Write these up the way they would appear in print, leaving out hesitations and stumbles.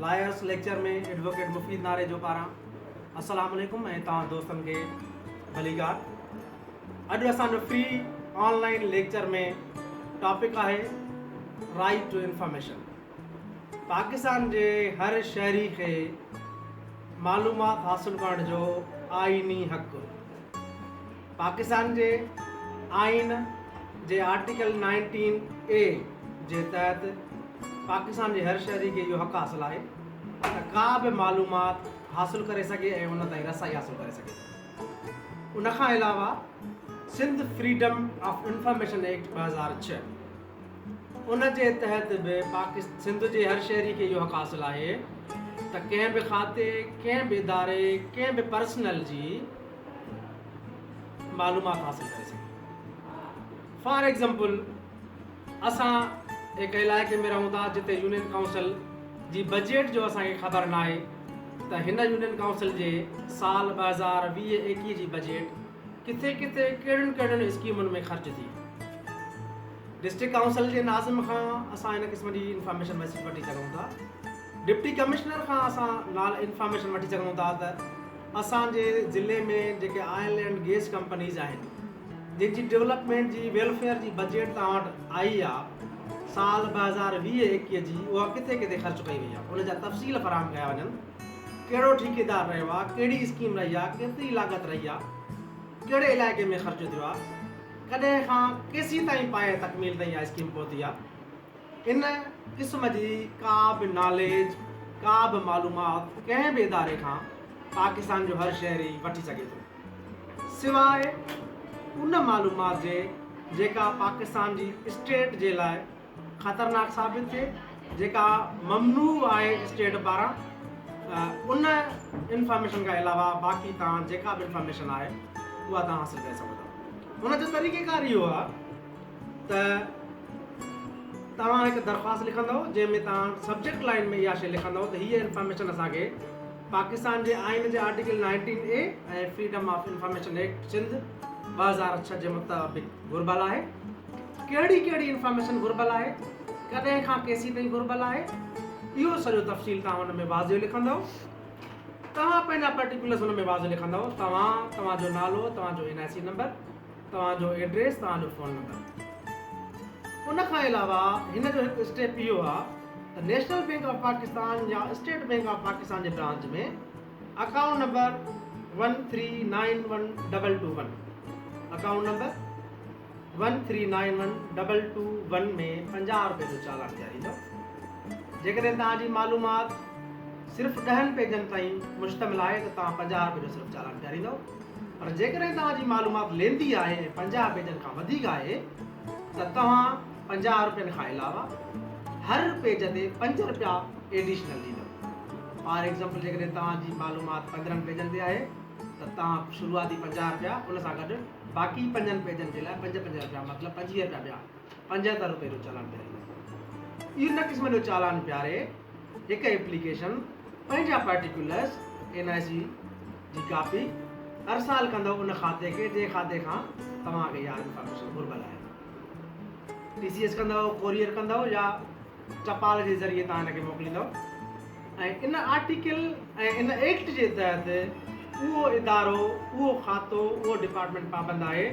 Lawyers lecture ۾ advocate مفيد ناريجو پاران السلام عليڪم ۽ توهان دوستن کي ڀليڪار. اڄ اسان جو فري آن لائين ليڪچر ۾ ٽاپڪ آهي رائيٽ ٽو انفارميشن. پاڪستان جي هر شهري کي معلومات حاصل ڪرڻ جو آئيني حق. پاڪستان جي آئين جي آرٽيڪل نائنٽين اي جي تحت پاڪستان جي هر شهري کي اهو حق حاصل آهي ته ڪا به معلومات حاصل ڪري سگهي ۽ ان تائين رسائي حاصل ڪري سگهي. ان کان علاوه Sindh freedom of information act 2006 ان جي تحت به سنڌ جي هر شهري کي اهو حق حاصل آهي ته ڪنهن به کاتي، ڪنهن به اداري، ڪنهن به پرسنل جي معلومات حاصل ڪري سگهي. فار ايگزمپل اسان هڪ علائقي ۾ رهون ٿا جتي يونين ڪائونسل جي بجيٽ جو اسان کي خبر ناهي ته هن يونين ڪائونسل جي سال 2020 21 جي بجيٽ ڪٿي ڪٿي ڪهڙين ڪهڙين اسڪيمن ۾ خرچ ٿي. ڊسٽرڪٽ ڪائونسل جي ناظم کان اسان ان قسم جي انفارميشن وٺي سگهون ٿا. ڊپٽي ڪمشنر کان اسان انفارميشن وٺي سگهون ٿا ته اسان جي ضلعي ۾ جيڪي آئل اينڊ گيس ڪمپنيز آهن جن جي ڊولپمينٽ جي ويلفيئر جي بجيٽ توهان وٽ آئي آ سال 2020 21 جي اها ڪٿي ڪٿي خرچ ڪئي وئي آ ان جا تفصيل فراهم ڪيا وڃن ڪهڙو ٺيڪيدار رهيو آ ڪهڙي اسڪيم رهي آ ڪيتري لاڳت رهي آ ڪهڙي علائقي ۾ خرچ ٿيو آ ڪڏهن کان ڪيسين تائين پايه تڪميل تائين اها اسڪيم پهتي آ. ان قسم جي ڪا به ناليج، ڪا به معلومات ڪنهن به اداري کان پاڪستان جو هر شهري وٺي سگهي ٿو، سواء ان معلومات جي جيڪا پاڪستان جي اسٽيٽ جي لاء خطرناڪ ثابت ٿئي، جيڪا ممنوع آهي اسٽيٽ پاران، ان انفارميشن کان علاوه باقي توهان جيڪا به انفارميشن آهي اها توهان حاصل ڪري سگهو ٿا. ان جو طريقيڪار اهو آهي ته توهان هڪ درخواست لکندؤ جنهن ۾ توهان سبجيڪٽ لائين ۾ اها شيء لکندؤ ته هيء انفارميشن اسان کي پاڪستان جي آئين جي article nineteen A ۽ freedom of information act Sindh 2006 جي مطابق گهربل آهي. ڪهڙي ڪهڙي انفارميشن گهربل آهي، ڪڏهن کان ڪيسين تائين گهربل آهي، اهو سڄو تفصيل توهان ان ۾ واضح لکندؤ. توهان پنهنجا پرٽيڪولرس ان ۾ واضح لکندؤ، توهان، توهان جو نالو، توهان جو اين آء سي نمبر، توهان جو ايڊريس، توهان جو فون نمبر. ان کان علاوه هن جو هڪ اسٽيپ اهو آ ته نيشنل بينڪ آف پاڪستان يا اسٽيٽ بينڪ آف پاڪستان جي branch ۾ account number one three nine one double two one account number one three nine one double two one ۾ 50 روپين جو چالان ڏياريندو. جيڪڏهن توهان جي معلومات صرف ڏهن پيجن تائين مشتمل آهي ته توهان 50 روپين جو صرف چالان ڏياريندو. پر جيڪڏهن توهان جي معلومات ليندي آهي ۽ 50 پيجن کان وڌيڪ آهي ته توهان 50 روپين کان علاوه هر پيج تي 5 روپيا ايڊيشنل ڏيندؤ. فار ايگزامپل جيڪڏهن توهان جي معلومات 15 پيجن تي آهي ته توهان شروعاتي 50 روپيا ان سان گڏ باقي پنجن پيجن جي لاء پنج پنج روپيا مطلب 25 روپيا ٻيا 75 روپين جو چالان پياريندؤ. ان قسم جو چالان پياري هڪ ايپليڪيشن پنهنجا پارٽيڪولرس، اين آء سي جي ڪاپي، ارسال ڪندؤ ان کاتي کي جنهن کاتي کان توهان کي اها انفارميشن گهربل آهي. ٽي سي ايس ڪندؤ، ڪوريئر ڪندؤ يا ٽپال جي ذريعي توهان ان کي موڪليندؤ ۽ ان آرٽيڪل ۽ ان ايڪٽ جي تحت اهو ادارو، اهو کاتو، اهو ڊپارٽمينٽ پابند آهي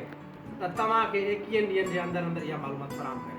ته توهان کي ايڪيهن ڏينهن جي اندر اندر اها معلومات فراهم ڪري.